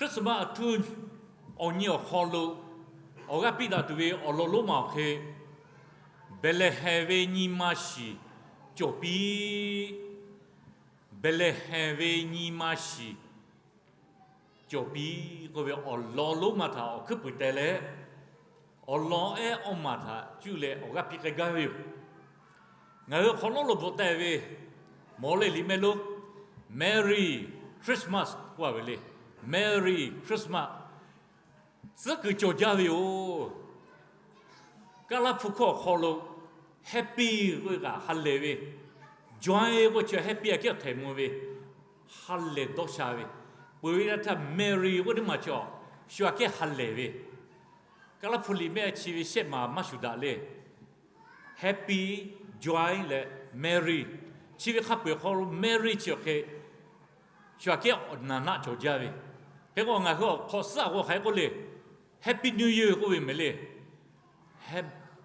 Christmas aˬ htoˇ awˬ nyi awˬ hk'aw lo awˬ g'aˇ piˇ daꞈ tuˬ ve awˬ lawn lonˉ ma awˬ hk'e, Behˍlehˍhehnˍ ve nyi ma shiˍ cawˬ piˇ. Behˍlehˍhehnˍ ve nyi ma shiˍ cawˬ piˇ k'oˆ ve awˬ lawn lonˉ ma htaꞈ awˬ hkuiˉ puiˍ teh leh, awˬ lawn ehˉ awˇ maˬ htaꞈ cuˇ leh awˬ g'aˇ piˇ k'ai gaˇ ve yoˬ. Ngaˬ hui hk'awꞈ nawˉ lo bvuhꞈ teh ve mawˬ leh liꞈ mehˆ lonˉ, Merry Christmas k'oˆ a ve le. Merry Christmas. Tcuhˉ kuiˬ cawˬ jaˇ ve yoˬ. Kaˇlaˇ hpu hkawˇ awˬ hk'aw lo Happy k'oˆ ve kaꞈ ha lehˬ ve, Joy k'oˆ chi Happy aꞈ kehˉ awˬ htehꞈ mvuh ve, ha lehˬ dawˇ sha ve, peuˬ ve teˇ htaˇ Merry k'oˆ teˇ maˬ chi awˬ shu aꞈ kehˉ ha lehˬ ve, Kaˇlaˇ hpu liꞈ mehˆ chi ve shehˆ maˬ maˇ shuˍ daꞈ le. Happy, Joy leh Merry. Chi ve hk'a peu-eˬ hk'aw lo Merry chi awˬ hk'e shu aꞈ kehˉ awˬ naˍ naˆ cawˬ jaˇ ve. Hk'e k'o ngaˬ hui awˬ hk'awꞈ suhˉ aꞈ k'o hk'aˬ hk'e k'oˆ le, Happy New Year k'oˆ ve mehˍ le.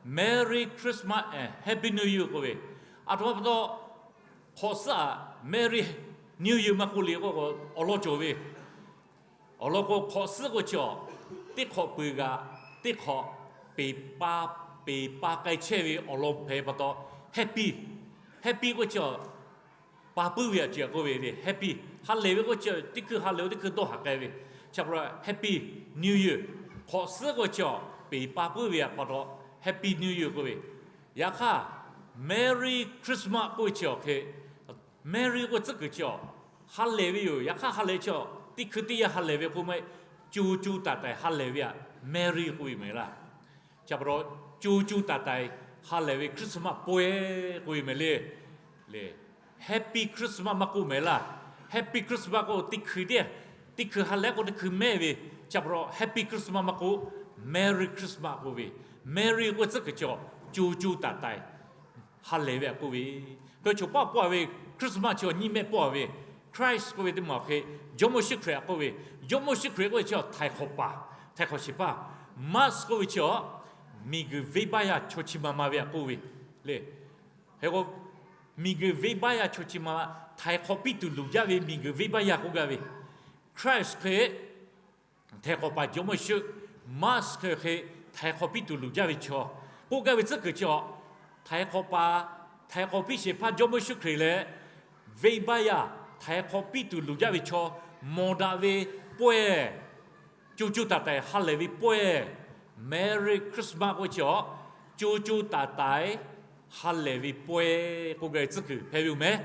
Merry Christmas and Happy New Year k'oˆ ve, aˬ htoꞈ ma pa taw hk'awꞈ suhˉ aꞈ Merry New Year maˇ k'oˆ le k'o, awˬ lawn cawˬ ve. Awˬ lawn k'o, hk'awꞈ suhˉ k'o chi awˬ, teˇ hk'awꞈ peuˬ g'aꞈ teˇ hk'awꞈ peˍ pa, peˍ pa k'ai chehˇ ve awˬ lawn hpehꞈ pa taw, Happy, Happy k'o chi awˬ, pa puiˉ ve aꞈ ceuˬ aꞈ k'oˆ ve le. Happy, ha lehˬ ve k'o chi, teˇ hkui ha lehˬ-o teˇ hkui dawˇ haˍ k'ai ve. Chi pa taw Happy New Year. Hk'awꞈ suhˉ k'o chi awˬ, peˍ pa puiˉ ve aꞈ pa taw Happy New Year k'oˆ ve. Yaꞈ hk'aˇ, Merry Christmas k'oˆ ve chi awˬ hk'e, Merry k'oˆ tcuhˉ kuiˬ chi awˬ, ha lehˬ ve yoˬ. Yaꞈ hk'aˇ ha lehˬ chi awˬ, teˇ hkui teˇ yanˇ ha lehˬ ve k'oˆ maˇ heˆ, co co taiˍ taiˍ ha lehˬ ve aꞈ Merry k'oˆ ve mehˍ laˇ. Chi pa taw co co taiˍ taiˍ ha lehˬ ve Christmas pawehˇ k'oˆ ve mehˍ le. Le, Happy Christmas maˇ k'oˆ mehˍ laˇ. Happy Christmas k'o teˇ hkui teˇ, teˇ hkui ha lehˬ k'o teˇ hkui mehˆ ve, chi pa taw Happy Christmas maˇ k'oˆ, Merry Christmas k'oˆ ve. Merry k'oˆ tcuhˉ kuiˬ chi awˬ, co co taiˍ taiˍ ha lehˬ ve aꞈ k'oˆ ve. Hk'e choˬ paˆ pawˆ a ve Christmas chi awˬ nyiˇ mehˆ pawˆ a ve, Christ k'oˆ ve teˇ maˬ awˬ hk'e, Jawˇmawˇ Yeˍsuˆ Hkriꞈ aꞈ k'oˆ ve. Jawˇmawˇ Yeˍsuˆ Hkriꞈ k'oˆ ve chi awˬ htaiˍ hk'awꞈ paˍ, htaiˍ hk'awꞈ shehˍ hpaˇ. Mass k'oˆ ve chi awˬ, miˬguiˬ venˇbaˆ yaˇ chaw chi ma ma ve aꞈ k'oˆ ve le. Hk'e k'o, miˬguiˬ venˇbaˆ yaˇ chaw chi ma, htaiˍ hk'awꞈ piˇ tuˬ luˬ jaˇ ve miˬguiˬ venˇbaˆ yaˇ k'oˆ gaˇ ve. Christ hk'e htaiˍ hk'awꞈ paˍ Jawˇmawˇ Yeˍsuˆ, Mass hk'e hk'e htaiˍ hk'awꞈ piˇ tuˬ luˬ jaˇ ve chaw k'oˆ gaˇ ve tcuhˉ kuiˬ chi awˬ, htaiˍ hk'awꞈ paˍ, htaiˍ hk'awꞈ piˇ shehˍ hpaˇ Jawˇmawˇ Yeˍsuˆ Hkriꞈ leh, venˇbaˆ yaˇ htaiˍ hk'awꞈ piˇ tuˬ luˬ jaˇ ve chaw mawˬ daꞈ ve pawehˇ, co co taiˍ taiˍ ha lehˬ ve pawehˇ, Merry Christmas k'oˆ chi awˬ, co co taiˍ taiˍ ha lehˬ ve pawehˇ k'oˆ gaˇ ve tcuhˉ kuiˬ hpehꞈ ve yoˬ mehˍ.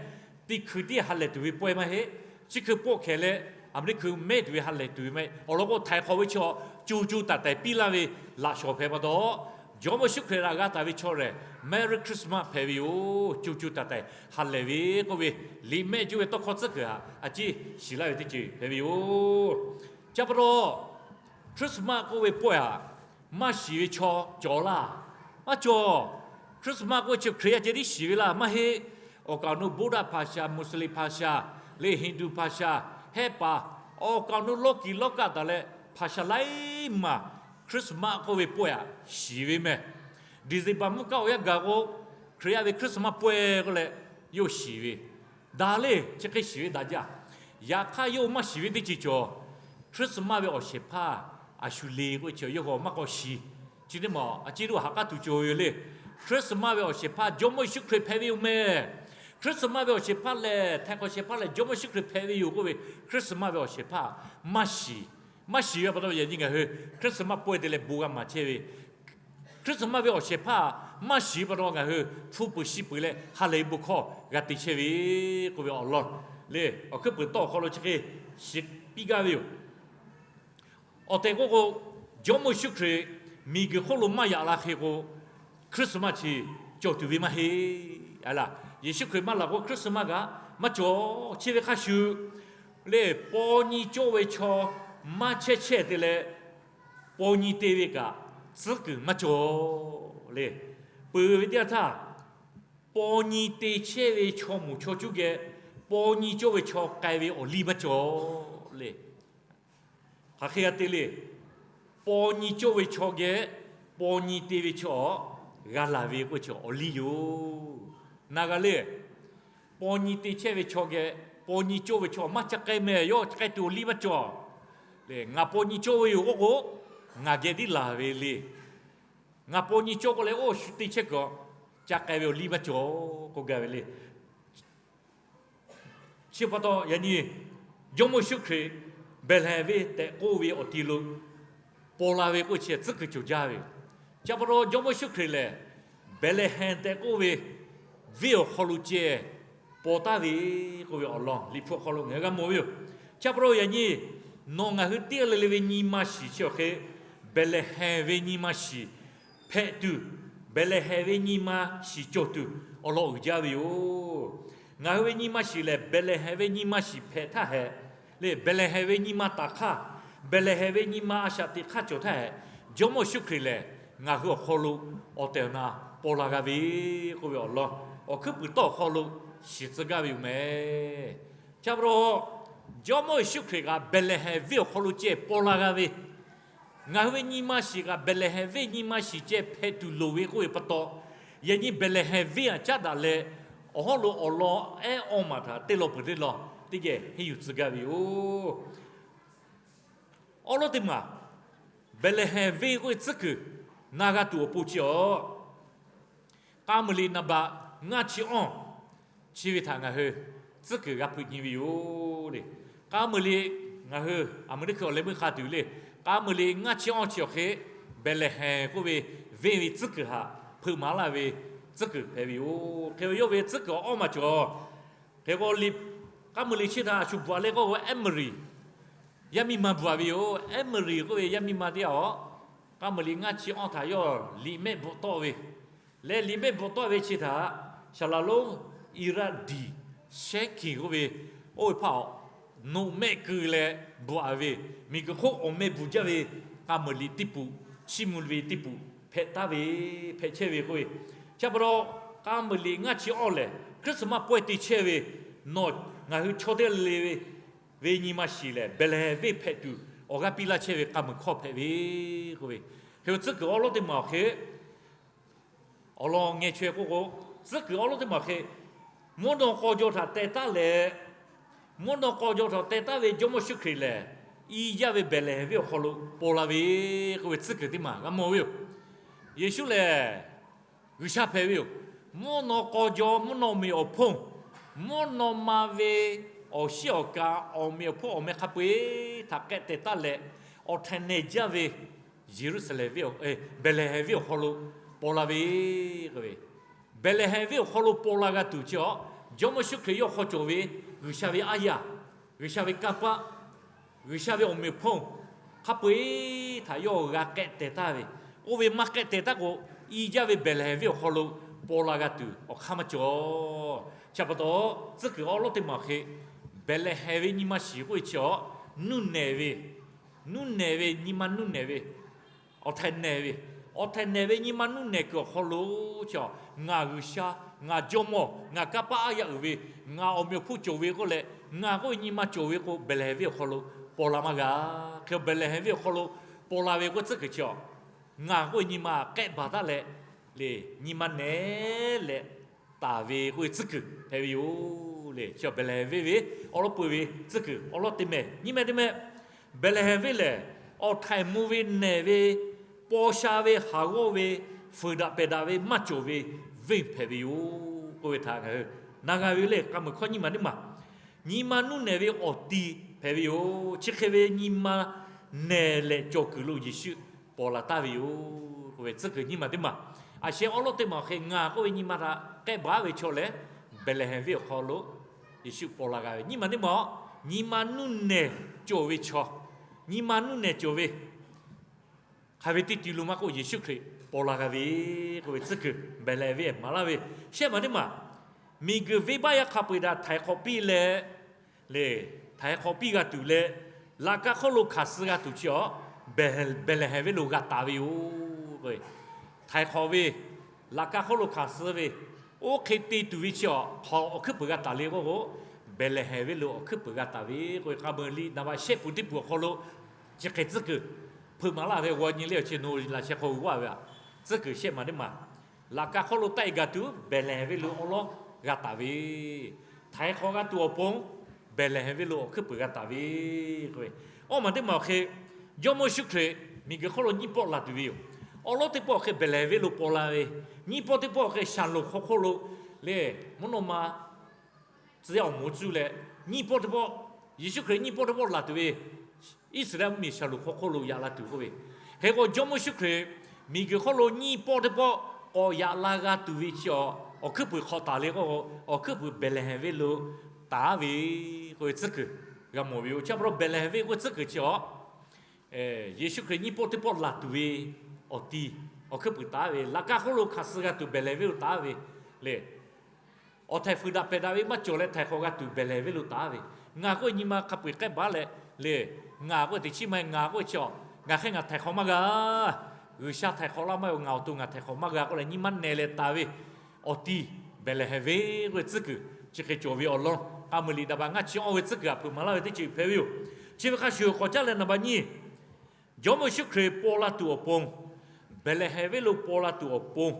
Teˇ hkui teˇ ha lehˬ tuˬ ve pawehˇ maˇ heˆ. Chi hkui pawˆ hkehꞈ leh, aˬ miˍ teˇ hkui mehˆ tuˬ ve ha lehˬ tuˬ ve maˇ heˆ. Awˬ lawn k'o, htaiˍ hk'awꞈ ve chaw co co taiˍ taiˍ piˇ laˇ ve laꞈ shawˍ hpehꞈ pa taw, Jawˇmawˇ Yeˍsuˆ Hkriꞈ htaꞈ g'a taˍ ve chaw lehˬ, Merry Christmas hpehꞈ ve yoˬ. Co co taiˍ taiˍ ha lehˬ ve k'oˆ ve, liꞈ mehˆ cuˇ ve tawˇ hkawˇ tcuhˉ kuiˬ htaꞈ a ciˉ shiˍ laˇ ve teˇ ceuˬ hpehꞈ ve yoˬ. Chi pa taw, Christmas k'oˆ ve pawehˇ htaꞈ maˇ shiˍ ve chaw cawˬ laˇ. Maˇ cawˬ. Christmas k'oˆ ve chi Hkriꞈ yaˇ ceh tiˉ shiˍ ve laˇ maˇ heˆ. Awˬ kaˍ awˬ nu Buddha hpaˍ sha, Muslim hpaˍ sha, le Hindu hpaˍ sha, hehˆ paˍ, awˬ kaˍ awˬ nu lawˇ kiˍ lawˇ kaˆ taˍ leh hpaˍ sha laiˉ maˬ Christmas k'oˆ ve pawehˇ htaꞈ shiˍ ve mehˍ. December mvuhˇ kaˆ awˬ yanˇ gaˬ k'o, Hkriꞈ yaˇ ve Christmas pawehˇ k'oˆ leh yawˇ shiˍ ve, daꞈ le, chi hk'e shiˍ ve daꞈ jaˇ. Yaꞈ hk'aˇ yawˇ maˇ shiˍ ve teˇ ceuˬ cawˬ. Christmas ve awˬ shehˍ hpaˇ a shu le k'oˆ ve chi yawˇ hui maˇ k'awꞈ shiˍ. Chi teˇ maˬ a ciˉ lo ha k'aˉ tuˬ cawˬ ve yoˬ le. Christmas ve awˬ shehˍ hpaˇ Jawˇmawˇ Yeˍsuˆ Hkriꞈ hpehꞈ ve yoˬ mehˍ. Christmas ve awˬ shehˍ hpaˇ lehˬ, htaiˍ hk'awꞈ shehˍ hpaˇ lehˬ Jawˇmawˇ Yeˍsuˆ Hkriꞈ hpehꞈ ve yoˬ k'oˆ ve, Christmas ve awˬ shehˍ hpaˇ maˇ shiˍ. Maˇ shiˍ ve pa taw yaꞈ nyi ngaˬ hui Christmas pawehˇ te leh bon g'a maˍ chehˇ ve, Christmas ve awˬ shehˍ hpaˇ maˇ shiˍ pa taw ngaˬ hui hpu peuˬ shi peuˬ leh ha lehˬ ve bon hkawˇ g'a te chehˇ ve k'oˆ ve awˬ lawn le, awˬ hkuiˉ puiˍ tawˇ awˬ hk'aw lo chi hk'e shiˍ piˇ gaˇ ve yoˬ. Awˬ tehˬ k'oˆ k'o, Jawˇmawˇ Yeˍsuˆ Hkriꞈ miˬguiˬ hk'oˆ lo maˇ yaꞈ la hk'e k'o, Christmas chi cawˬ tuˬ ve maˇ heˆ. Yeˍsuˆ Hkriꞈ maˇ laˬ k'o Christmas kaꞈ maˇ cawˬ. Chi ve hk'a shuˍ le, paw nyi cawˇ ve chaw maˇ chehˇ chehˇ te leh, paw nyi te ve kaꞈ tcuhˉ kuiˬ maˇ cawˬ le. Peuˬ ve teˇ yanˇ htaˇ, paw nyi te chehˇ ve chaw moˍ chaw cuˇ geh paw nyi cawˇ ve chaw k'ai ve awˬ liˇ maˇ cawˬ le. Hk'aˬ hk'e g'a te le. Paw nyi cawˇ ve chaw geh paw nyi te ve chaw g'a laˬ ve k'oˆ ve chi awˬ liˇ yoˬ. Na g'a le. Paw nyi te chehˇ ve chaw geh paw nyi cawˇ ve chaw maˇ ca k'ai mehˍ, yawˇ ca k'ai tuˬ awˬ liˇ maˇ cawˬ. Ngaˬ paw nyi cawˇ ve yoˬ k'oˆ k'o, ngaˬ geh tiˉ laˬ ve le. Ngaˬ paw nyi cawˇ k'oˆ leh, oˇ shu te chehˇ kuiˬ ca k'ai ve awˬ liˇ maˇ cawˬ k'oˆ gaˇ ve le. Chi pa taw yaꞈ nyi Jawˇmawˇ Yeˍsuˆ Hkriꞈ Behˍlehˍhehnˍ venˇ tehꞈ k'oˆ ve awˬ ti lo paw la ve k'oˆ ve chi tcuhˉ kuiˬ cawˬ jaˇ ve yoˬ. Chi pa taw Jawˇmawˇ Yeˍsuˆ Hkriꞈ lehˬ, Behˍlehˍhehnˍ tehꞈ k'oˆ ve venˇ awˬ hk'aw lo ceh paw taˍ ve k'oˆ ve awˬ lawn Liꞈ hpu awˬ hk'aw lo ngaˬ hui g'a mawˬ ve yoˬ. Chi pa taw yaꞈ nyi nawˬ ngaˬ hui teˇ g'aˇ le le ve nyi ma shiˍ chi awˬ hk'e, Behˍlehˍhehnˍ ve nyi ma shiˍ hpehꞈ tuˬ, Behˍlehˍhehnˍ ve nyi ma shiˍ cawˬ tuˬ awˬ lawn uiˍ jaˇ ve yoˬ. Ngaˬ hui ve nyi ma shiˍ lehˬ, Behˍlehˍhehnˍ ve nyi ma shiˍ hpehꞈ htaˇ hehꞈ le, Behˍlehˍhehnˍ ve nyi ma taˍ hk'aˇ, Behˍlehˍhehnˍ ve nyi ma a shaꞈ teꞈ hk'aˇ cawˬ htaˇ hehꞈ, Jawˇmawˇ Yeˍsuˆ Hkriꞈ lehˬ ngaˬ hui awˬ hk'aw lo awˬ tehˬ awˬ na paw la g'a ve k'oˆ ve awˬ lawn awˬ hkuiˉ puiˍ tawˇ awˬ hk'aw lo shiˍ tcuh gaˇ ve yoˬ mehˍ. Chi pa taw Jawˇmawˇ Yeˍsuˆ Hkriꞈ kaꞈ Behˍlehˍhehnˍ venˇ awˬ hk'aw lo ceh paw la g'a ve, ngaˬ hui ve nyi ma shiˍ kaꞈ Behˍlehˍhehnˍ venˇ nyi ma shiˍ ceh hpehꞈ tuˬ loˍ ve k'oˆ ve pa taw, yaꞈ nyi Behˍlehˍhehnˍ venˇ aꞈ caˉ daꞈ leh awˬ hawˉ lo awˬ lawn ehˉ awˇ maˬ htaꞈ teˇ law peuˬ teˇ law teˇ geh henˇ yuˬ tcuh gaˇ ve yoˬ. Awˉ lawˉ teˇ maˬ, Behˍlehˍhehnˍ venˇ k'oˆ ve tcuhˉ kuiˬ na g'a tuˬ awˬ pon chi awˬ, K'a muiˬ liꞈ naˍ baꞈ ngaˇ chi awˇ chi ve htaꞈ ngaˬ hui tcuhˉ kuiˬ g'a hpeuꞈ nyi ve yoˬ le. K'a muiˬ liꞈ ngaˬ hui aˬ muiˬ teˇ hkui awˬ leh meuˇ hk'a tuˬ le. K'a muiˬ liꞈ ngaˇ chi awˇ chi awˬ hk'e, Behˍlehˍhehnˍ k'oˆ ve venˇ ve tcuhˉ kuiˬ htaꞈ hpeuꞈ maˍ laˇ ve tcuhˉ kuiˬ hpehꞈ ve yoˬ. Hk'e yawˇ ve tcuhˉ kuiˬ awˉ maˬ cawˬ. Hk'e k'o, K'a muiˬ liꞈ chi htaꞈ a shu bvuhꞈ leh k'oˆ k'o, Eˇmeˍriˍ yaˇ miˇ ma bvuhꞈ ve yoˬ. Eˇmeˍriˍ k'oˆ ve yaˇ miˇ ma teˇ g'aˇ awˬ, K'a muiˬ liꞈ ngaˇ chi awˇ htaꞈ yawˇ liꞈ mehˆ bvuhꞈ tawˆ ve leh, liꞈ mehˆ bvuhꞈ tawˆ ve chi htaꞈ Shaˍlaˍlonˉ Eˇraˆdiˍ Shehˉkiˍ k'oˆ ve, oˇ ve hpaˇ awˬ noꞈ mehˆ keu leh bvuhꞈ ve, miˬguiˬ hk'oˆ awˬ meh bvuhꞈ jaˇ ve K'a muiˬ liꞈ teˇ puˍ, chiˇ mvuh ve teˇ puˍ hpehꞈ taˍ ve, hpehꞈ chehˇ ve k'oˆ ve. Chi pa taw, K'a muiˬ liꞈ ngaˇ chi awˇ lehˬ Christmas pawehˇ te chehˇ ve, nawˬ ngaˬ hui chaw teˇ g'aˇ le le ve nyi ma shiˍ lehˬ, Behˍlehˍhehnˍ venˇ hpehꞈ tuˬ awˬ g'aˇ piˇ laˇ chehˇ ve k'a muiˬ hkawˇ hpehꞈ ve k'oˆ ve. Hk'e tcuhˉ kuiˬ awˉ lawˉ teˇ maˬ awˬ hk'e, awˬ lawn ngeh chaweh k'oˆ k'o, tcuhˉ kuiˬ awˉ lawˉ teˇ maˬ awˬ hk'e, mvuhˇ naw k'aw jaw htaꞈ teh taˉ leh, mvuhˇ naw k'aw jaw htaꞈ teh taˉ ve Jawˇmawˇ Yeˍsuˆ Hkriꞈ lehˬ, iˉ jaˇ ve Behˍlehˍhehnˍ venˇ awˬ hk'aw lo paw la ve k'oˆ ve tcuhˉ kuiˬ teˇ maˬ g'a mawˬ ve yoˬ. Yeˍsuˆ lehˬ G'uiˬsha hpehꞈ ve yoˬ. Mvuhˇ naw k'aw jaw, mvuhˇ naw miˬ awˬ hponˇ, mvuhˇ naw ma ve awˬ shiˉ awˬ ka, awˬ meꞈ awˬ hponˇ awˬ meh hk'a peu-eˬ htaꞈ k'ehˆ teh taˉ leh, awˬ htaiˍ nehˬ jaˇ ve Yeˍruˆsaˍlehnˍ venˇ, Behˍlehˍhehnˍ venˇ awˬ hk'aw lo paw la ve k'oˆ ve. Behˍlehˍhehnˍ venˇ awˬ hk'aw lo paw la g'a tuˬ chi awˬ, Jawˇmawˇ Yeˍsuˆ Hkriꞈ yawˇ hk'aw cawˬ ve G'uiˬsha ve aˉ yaˇ, G'uiˬsha ve kanˇ paˆ, G'uiˬsha ve awˬ meꞈ awˬ hponˇ hk'a peu-eˬ htaꞈ yawˇ g'a k'ehˆ teh taˍ ve, oˇ ve maˇ k'ehˆ teh taˉ k'o, iˉ jaˇ ve Behˍlehˍhehnˍ venˇ awˬ hk'aw lo paw la g'a tuˬ awˬ hk'aˇ maˇ cawˬ. Chi pa taw, tcuhˉ kuiˬ awˉ lawˉ teˇ maˬ awˬ hk'e, Behˍlehˍhehnˍ ve nyi ma shiˍ k'oˆ ve chi awˬ, nuˇ nehˬ ve, nuˇ nehˬ ve nyi ma nuˇ nehˬ ve, awˬ htaiˍ nehˬ ve, awˬ htaiˍ nehˬ ve nyi ma nuˇ nehˬ kuiˬ awˬ hk'aw lo chi awˬ, ngaˬ G'uiˬsha, ngaˬ Jawˇmawˇ, ngaˬ kanˇ paˆ aˉ yaˇ uiˍ ve, ngaˬ awˬ meꞈ awˬ hponˇ cawˬ ve k'oˆ leh, ngaˬ k'oˆ ve nyi ma cawˬ ve k'o, Behˍlehˍhehnˍ venˇ awˬ hk'aw lo paw la maˇ g'a. Hk'e Behˍlehˍhehnˍ venˇ awˬ hk'aw lo paw la ve k'oˆ tcuhˉ kuiˬ chi awˬ, ngaˬ k'oˆ ve nyi ma k'ehˆ baˬ taˉ leh, le nyi ma nehˬ leh taˍ ve k'oˆ ve tcuhˉ kuiˬ hpehꞈ ve yoˬ le. Chi Behˍlehˍhehnˍ venˇ ve awˉ lawˉ peuˬ ve tcuhˉ kuiˬ awˉ lawˉ teˇ meh. Nyiˇ meh teˇ meh, Behˍlehˍhehnˍ venˇ lehˬ, awˬ htaiˍ mvuh ve nehˬ ve, paw sha ve haˍ g'awˇ ve, fuiˍ daꞈ pehˬ daꞈ ve maˇ cawˬ ve venˇ hpehꞈ ve yoˬ k'oˆ ve htaꞈ ngaˬ hui na g'a ve le. K'a muiˬ hkawˇ nyiˇ maˬ teˇ maˬ, nyi ma nuˇ nehˬ ve awˬ ti hpehꞈ ve yoˬ. Chi hk'e ve nyi ma nehˬ leh cawˬ kuiˬ lo Yeˍsuˆ paw la taˍ ve yoˬ k'oˆ ve tcuhˉ kuiˬ nyiˇ maˬ teˇ maˬ. A sheh awˉ lawˉ teˇ maˬ awˬ hk'e ngaˬ k'oˆ ve nyi ma htaꞈ k'ehˆ baˬ ve chaw lehˬ, Behˍlehˍhehnˍ venˇ awˬ hk'aw lo Yeˍsuˆ paw la g'a ve. Nyiˇ maˬ teˇ maˬ, nyi ma nuˇ nehˬ cawˬ ve chaw, nyi ma nuˇ nehˬ cawˬ ve hk'aˬ ve teˇ ti lo maˇ k'oˆ, Yeˍsuˆ Hkriꞈ paw la g'a ve k'oˆ ve tcuhˉ kuiˬ Behˍlehˍhehnˍ venˇ maˍ laˇ ve. Shehˆ maˬ teˇ maˬ, miˬguiˬ venˇbaˆ yaˇ hk'a peu-eˬ htaꞈ htaiˍ hk'awꞈ piˇ leh, le, htaiˍ hk'awꞈ piˇ g'a tuˬ leh, laꞈ ka hk'oˆ lo hkanˍ suh g'a tuˬ chi awˬ, Behˍlehˍhehnˍ venˇ lo g'a taˍ ve yoˬ. Htaiˍ hk'awꞈ ve, laꞈ ka hk'oˆ lo hkanˍ suh ve, oˇ hk'e te tuˬ ve chi awˬ hk'aw awˬ hkuiˉ peuˬ g'a taˍ le k'oˆ k'o, Behˍlehˍhehnˍ venˇ lo awˬ hkuiˉ peuˬ g'a taˍ ve k'oˆ ve, k'a muiˬ liꞈ naˍ baꞈ shehˆ peuˬ teˇ peuˬ awˬ hk'aw lo chi hk'e tcuhˉ kuiˬ hpeuꞈ maˍ laˇ ve g'aw nyi le awˬ chi no laꞈ sheh hk'aw g'aˇ ve a, tcuhˉ kuiˬ shehˆ maˬ teˇ maˬ, laꞈ ka hk'oˆ lo taˆ-e gaˬ tuˬ Behˍlehˍhehnˍ venˇ lo awˉ lawˉ g'a taˍ ve, htaiˍ hk'awꞈ g'a tuˬ awˬ pon Behˍlehˍhehnˍ venˇ lo awˬ hkuiˉ peuˬ g'a taˍ ve k'oˆ ve, Awˇ maˬ teˇ maˬ awˬ hk'e, Jawˇmawˇ Yeˍsuˆ Hkriꞈ miˬguiˬ hk'oˆ lo nyiˇ pawˆ laˬ tuˬ ve yoˬ. Awˬ lawn teˇ pawˆ awˬ hk'e Behˍlehˍhehnˍ venˇ lo paw la ve, nyiˇ pawˆ teˇ pawˆ awˬ hk'e Shaˍlonˍ hk'aw hk'oˆ lo le, mvuhˇ naw ma tcuh yaˇ awˬ moˍ cuˇ leh, nyiˇ pawˆ teˇ pawˆ, Yeˍsuˆ Hkriꞈ nyiˇ pawˆ teˇ pawˆ laˬ tuˬ ve, Iˉsaˍreˍlaˆ mvuhˇmiˬ Shaˍlonˍ hk'aw hk'oˆ lo yaꞈ la tuˬ k'oˆ ve, hk'e k'o Jawˇmawˇ Yeˍsuˆ Hkriꞈ miˬguiˬ hk'oˆ lo nyiˇ pawˆ teˇ pawˆ k'awꞈ yaꞈ la g'a tuˬ ve chi awˬ hkuiˉ puiˍ hk'awꞈ taˍ le k'o, awˬ hkuiˉ puiˍ Behˍlehˍhehnˍ venˇ lo taˍ ve k'oˆ ve tcuhˉ kuiˬ g'a mawˬ ve yoˬ. Chi pa taw Behˍlehˍhehnˍ venˇ k'oˆ ve tcuhˉ kuiˬ chi awˬ Yeˍsuˆ Hkriꞈ nyiˇ pawˆ teˇ pawˆ laˬ tuˬ ve awˬ ti, awˬ hkuiˉ puiˍ taˍ ve, laꞈ ka hk'oˆ lo hkanˍ suh g'a tuˬ Behˍlehˍhehnˍ venˇ lo taˍ ve le. Awˬ htaiˍ fuiˍ daꞈ pehˬ daꞈ ve maˇ cawˬ leh htaiˍ hk'awꞈ g'a tuˬ Behˍlehˍhehnˍ venˇ lo taˍ ve, ngaˬ k'oˆ ve nyi ma hk'a peu-eˬ k'ehˆ baˬ leh le, ngaˬ k'oˆ ve teꞈ chiˉ maˇ heˆ, ngaˬ k'oˆ ve chi awˬ, ngaˬ hk'e ngaˬ htaiˍ hk'awꞈ maˇ g'a. G'uiˬsha htaiˍ hk'awꞈ laˇ maˇ heˆ, ngaˬ awˬ to ngaˬ htaiˍ hk'awꞈ maˇ g'a k'oˆ leh nyi ma nehˬ leh taˍ ve awˬ ti Behˍlehˍhehnˍ venˇ k'oˆ ve tcuhˉ kuiˬ chi hk'e cawˬ ve awˬ lawn, k'a muiˬ liꞈ daꞈ baˬ ngaˇ chi awˇ ve tcuhˉ kuiˬ aˬ hpeuꞈ maˍ laˇ ve teˇ ceuˬ hpehꞈ ve yoˬ. Chi ve hk'a shuˍ k'awꞈ caˉ leh naˍ baˬ nyi, Jawˇmawˇ Yeˍsuˆ Hkriꞈ paw la tuˬ awˬ pon, Behˍlehˍhehnˍ venˇ lo paw la tuˬ awˬ pon,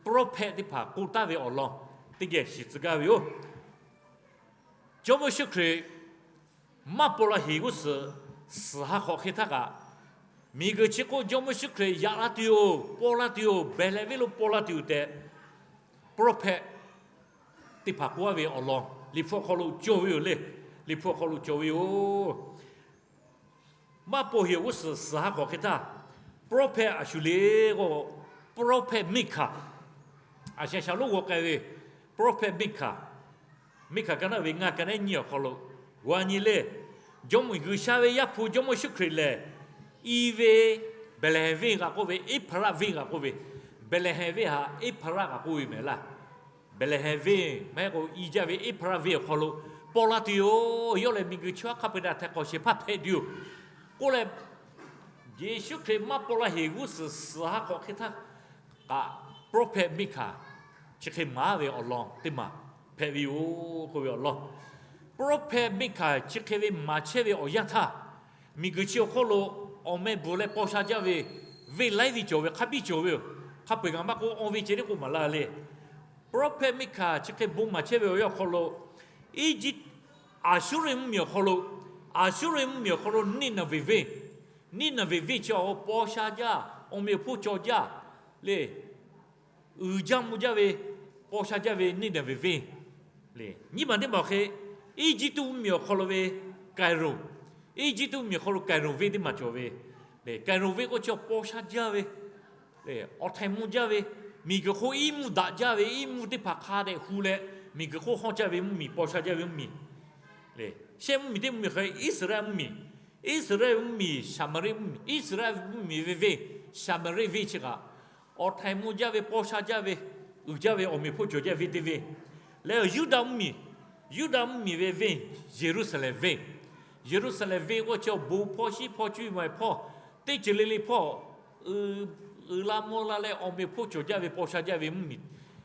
prophet teˇ hpaˍ k'oˆ taˍ ve awˬ lawn teˇ geh shiˍ tcuh gaˇ ve yoˬ. Jawˇmawˇ Yeˍsuˆ Hkriꞈ maˇ paw la sheˍ g'uˇ suhˍ, suhˍ ha hk'awꞈ hk'e htaˇ kaꞈ, miˬguiˬ chi hk'oˆ Jawˇmawˇ Yeˍsuˆ Hkriꞈ yaꞈ la tuˬ yoˬ, paw la tuˬ yoˬ, Behˍlehˍhehnˍ venˇ lo paw la tuˬ yoˬ tehꞈ, prophet teˇ hpaˍ k'oˆ ve awˬ lawn Liꞈ hpu awˬ hk'aw lo cawˬ ve yoˬ le. Liꞈ hpu awˬ hk'aw lo cawˬ ve yoˬ. Maˇ paw sheˍ g'uˇ suhˍ, suhˍ ha hk'awꞈ hk'e htaˇ, prophet a shu le k'o, prophet Miˇhkaˍ, a sheh sha lonˉ g'aw k'ai ve prophet Miˇhkaˍ, Miˇhkaˍ ka naˉ ve ngaˇ ka nehˉ nyiˇ awˬ hk'aw lo g'a nyi le. Jawˇmawˇ G'uiˬsha ve Yaˇ hpu Jawˇmawˇ Yeˍsuˆ Hkriꞈ lehˬ, i ve Behˍlehˍhehnˍ venˇ g'aꞈ k'oˆ ve, Eˇhpaˍraˆ venˇ g'aꞈ k'oˆ ve, Behˍlehˍhehnˍ venˇ htaꞈ Eˇhpaˍraˆ g'aꞈ k'oˆ ve mehˍ laˇ. Behˍlehˍhehnˍ venˇ maˇ heˆ k'o i jaˇ ve Eˇhpaˍraˆ venˇ awˬ hk'aw lo paw la tuˬ yoˬ. Yawˇ lehˬ miˬguiˬ chi hk'a peu-eˬ htaꞈ htaiˍ hk'awꞈ shehˍ hpaˇ hpehꞈ tuˬ yoˬ k'oˆ leh, Yeˍsuˆ Hkriꞈ maˇ paw la sheˍ g'uˇ suhˍ, suhˍ ha hk'awꞈ hk'e htaˇ kaꞈ, prophet Miˇhkaˍ chi hk'e maˍ ve awˬ lawn teˇ maˬ hpehꞈ ve yoˬ k'oˆ ve awˬ lawn, prophet Miˇhkaˍ chi hk'e ve maˍ chehˇ ve awˬ yanˇ htaˇ, miˬguiˬ chi awˬ hk'oˆ lo awˬ meh bvuhˬ leh paw sha jaˇ ve venˇ laiˉ venˇ cawˬ ve, hk'a biˇ cawˬ ve yoˬ. Hk'a peu-eˬ ngaˬ maˇ k'oˆ, awˇ ve ceh tiˉ k'oˆ maˍ laˇ le. Prophet Miˇhkaˍ chi hk'e bon maˍ chehˇ ve awˬ yanˇ awˬ hk'aw lo, Eˇjiˇtuꞈ, Aˍsuˇriˆ mvuhˇmiˬ awˬ hk'aw lo, Aˍsuˇriˆ mvuhˇmiˬ awˬ hk'aw lo Niˇnaˍveˍ venˇ, Niˇnaˍveˍ venˇ chi awˬ paw sha jaˇ, awˬ meh awˬ hponˇ cawˬ jaˇ le. Uiˍ jaˇ mvuh jaˇ ve, paw sha jaˇ ve Niˇnaˍveˍ venˇ le. Nyiˇ maˬ teˇ maˬ awˬ hk'e, Eˇjiˇtuꞈ mvuhˇmiˬ awˬ hk'aw lo ve Kaiˍronˍ, Eˇjiˇtuꞈ mvuhˇmiˬ awˬ hk'aw lo Kaiˍronˍ venˇ teˇ maˬ cawˬ ve le. Kaiˍronˍ venˇ k'oˆ chi paw sha jaˇ ve le, awˬ htaiˍ mvuh jaˇ ve, miˬguiˬ hk'oˆ iˉ mvuhˇ daꞈ jaˇ ve, iˉ mvuhˇ teˇ hpaˍ hk'a dehꞈ hu leh miˬguiˬ hk'oˆ hawˇ jaˇ ve mvuhˇmiˬ, paw sha jaˇ ve mvuhˇmiˬ le. Shehˆ mvuhˇmiˬ teˇ mvuhˇmiˬ hk'e Iˉsaˍreˍlaˆ mvuhˇmiˬ, Iˉsaˍreˍlaˆ mvuhˇmiˬ, Saˍmaˍriˆ mvuhˇmiˬ, Iˉsaˍreˍlaˆ mvuhˇmiˬ ve venˇ, Saˍmaˍriˆ venˇ chi kaꞈ, awˬ htaiˍ mvuh jaˇ ve, paw sha jaˇ ve, uiˍ jaˇ ve, awˬ meh awˬ hponˇ cawˬ jaˇ ve venˇ teˇ venˇ leh, Yuˇdaꞈ mvuhˇmiˬ, Yuˇdaꞈ mvuhˇmiˬ ve venˇ, Yeˍruˆsaˍlehnˍ venˇ, Yeˍruˆsaˍlehnˍ venˇ k'oˆ chi awˬ bon hpawˇ, shinˉ hpawˇ, cuˇ yiˍ mawˬ hpawˇ, teˇ ceuˬ le le hpawˇ, uiˍ la mvuh la leh awˬ meh awˬ hponˇ cawˬ jaˇ ve, paw sha jaˇ ve mvuhˇmiˬ,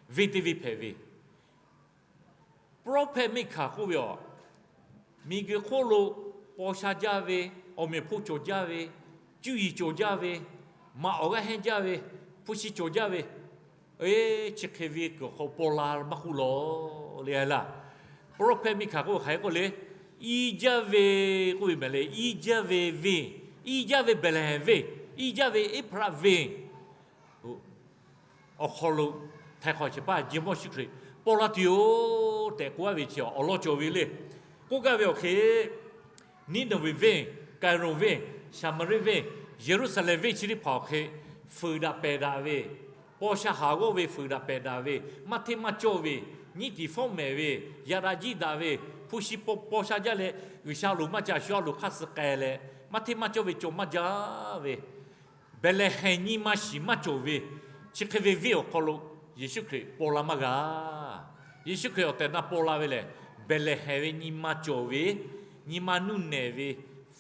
venˇ teˇ venˇ hpehꞈ ve. Prophet Miˇhkaˍ k'oˆ ve, aˬ, miˬguiˬ hk'oˆ lo paw sha jaˇ ve, awˬ meh awˬ hponˇ cawˬ jaˇ ve, cuˇ yiˍ cawˬ jaˇ ve, maꞈ awˬ g'aˇ hehnˇ jaˇ ve, hpu shi cawˬ jaˇ ve, eˬ, chi hk'e ve kuiˬ awˬ hk'aw paw la maˇ k'oˆ lawˬ le laˇ. Prophet Miˇhkaˍ k'oˆ ve hk'aˬ hk'e k'oˆ le, iˉ jaˇ ve k'oˆ ve mehˍ le, iˉ jaˇ ve venˇ, iˉ jaˇ ve Behˍlehˍhehnˍ venˇ, iˉ jaˇ ve Eˇhpaˍraˆ venˇ awˬ hk'aw lo htaiˍ hk'awꞈ shehˍ hpaˇ Jawˇmawˇ Yeˍsuˆ Hkriꞈ paw la tuˬ yoˬ tehꞈ k'oˆ gaˇ ve chi awˬ lawn cawˬ ve le. K'oˆ gaˇ ve awˬ hk'e, Niˇnaˍveˍ venˇ, Kaiˍronˍ venˇ, Saˍmaˍriˆ venˇ, Yeˍruˆsaˍlehnˍ venˇ chi teˇ hpaˍ awˬ hk'e fuiˍ daꞈ pehˬ daꞈ ve, paw sha haˍ g'awˇ ve fuiˍ daꞈ pehˬ daꞈ ve, maˇ hteˇ maˇ cawˇ ve, nyiˉ tiˍ fawˉ mehˍ ve, yaꞈ daꞈ jiˆ daꞈ ve, hpu shi paw paw sha jaˇ leh, G'uiˬsha loˍ maˇ ca shu a loˍ hk'aˇ suh k'ai leh, maˇ hteˇ maˇ cawˇ ve cawˬ maˇ jaˇ ve, Behˍlehˍhehnˍ nyi ma shiˍ maˇ cawˬ ve, chi hk'e ve venˇ awˬ hk'aw lo Yeˍsuˆ Hkriꞈ paw la maˇ g'a. Yeˍsuˆ Hkriꞈ awˬ tehˬ na paw la ve lehˬ, Behˍlehˍhehnˍ ve nyi ma cawˬ ve, nyi ma nuˇ nehˬ ve,